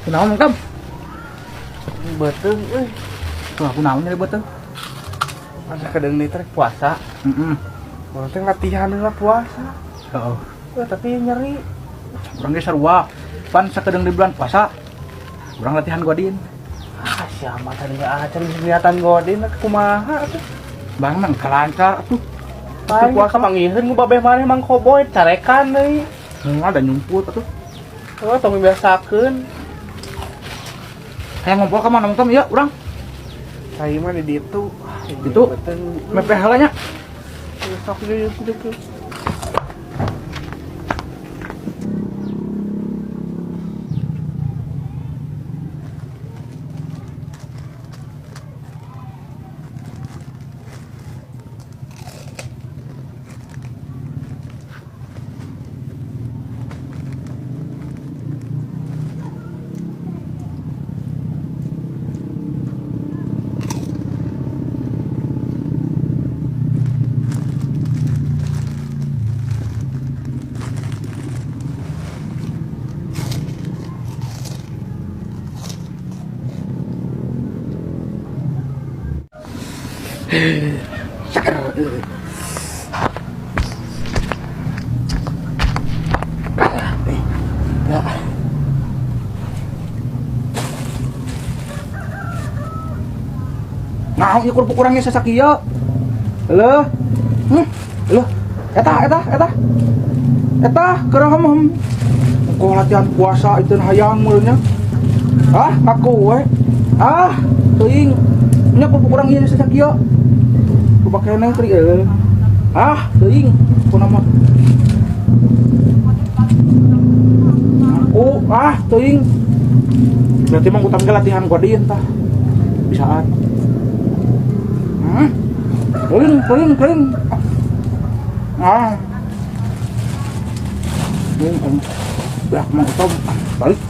Kunaon, Mang Tam? Beuteung euy. Tuh, aku naon nyari beuteung? Asa kedeung deui teh puasa. Heeh. Urang teh latihan heula puasa. Heeh. Tapi nyeri. Urang ge sarua. Pan sakedeung di bulan puasa. Urang latihan godin. Ah, siapa tadi nggak acan niatan godin kumaha atuh. Bang mang kalancar atuh. Paling puasa manggiheun ku babeh maneh Mang Koboy carekan deui. Moal da nyumput atuh. Oh, tong biasakeun. Hayang ngompol ka mana, Mang Tam? Ieu urang. Saya mah di ditu. Ditu? Mepeh heula nya. Sok deui ditu. Nah, ieu kerupuk urang ge sasakieu. Leuh. Leuh. Eta, eta, eta. Eta keur hem. Engko latihan puasa itu hayang mulnya. Ah, ngaku we. Ah, teuing. Nya kerupuk urang ieu sasakieu. Loba keneh teh eueuh. Ah, teuing. Kunaon mah. Ngaku, ah, teuing. Berarti mah utang ge latihan godin tah. Bisaan. Kering, kering, kering. Ah. Kering, kering. Berak mau utang. Balik.